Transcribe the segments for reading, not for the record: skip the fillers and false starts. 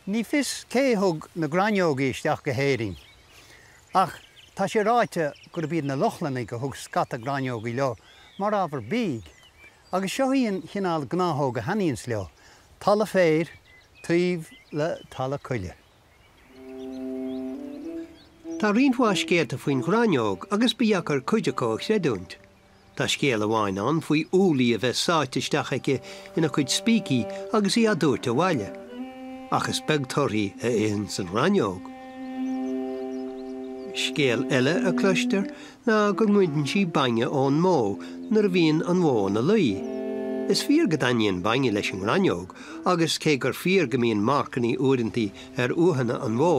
Ní fios cé a thug na gráinneogaí isteach go hÉirinn, ach tá sé ráite gurb iad na Lochlannaigh a thug scata gráinneogaí leo mar ábhar bídh, agus seo í an chineál gnáthóg a thaitníonns leo, talamh féir taobh le talamh coille. Tá roinnt mhaith scéalta faoin ghráinneog agus ba dheacair cuid acu a chreidiúint. Tá scéal amháin ann faoi úllaí a bheith sáite isteach aici ina cuid spící agus í á dtabhairt abhaile. Ach is beag torthaí a itheanns an ghráinneog. Scéal eile a cloistear ná go ngoideann sí bainne ón mbó nuair a bhíonn an bhó ina luí. Is fíor go dtaitníonn bainne leis an nGráinneog agus cé gur fíor go mbíonn marcannaí uaireantaí ar fhuathanna an bhó,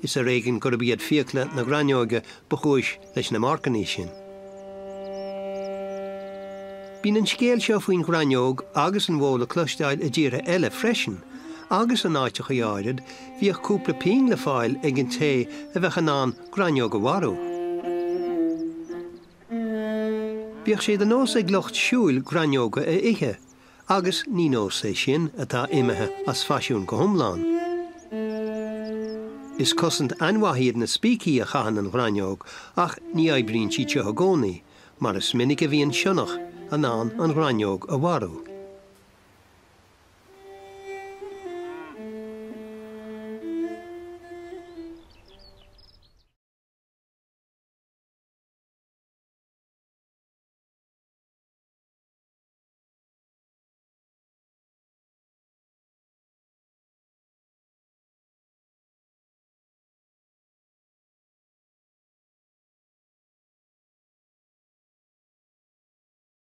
is ar éigean gurb iad fiacla na gráinneoige ba chúis leis na marcannaí sin. Bíonn an scéal seo faoin ghráinneog agus an bhó le cloisteáil i dtíortha eile freisin, agus in áiteachaí áirid bhíodh cúpla pingin le fáil ag an té a bheadh in ann gráinneog a mharú. Bhíodh sé de nós ag lucht siúil gráinneoga a ithe, Agus ní nós é sin atá imithe as faisiún go hiomlán. Is cosaint an-mhaith iad na spící a chaitheann an ghráinneog ach ní oibríonn siad seo i gcónaí, mar is minic a bhíonn sionnach in ann an ghráinneog a mharú.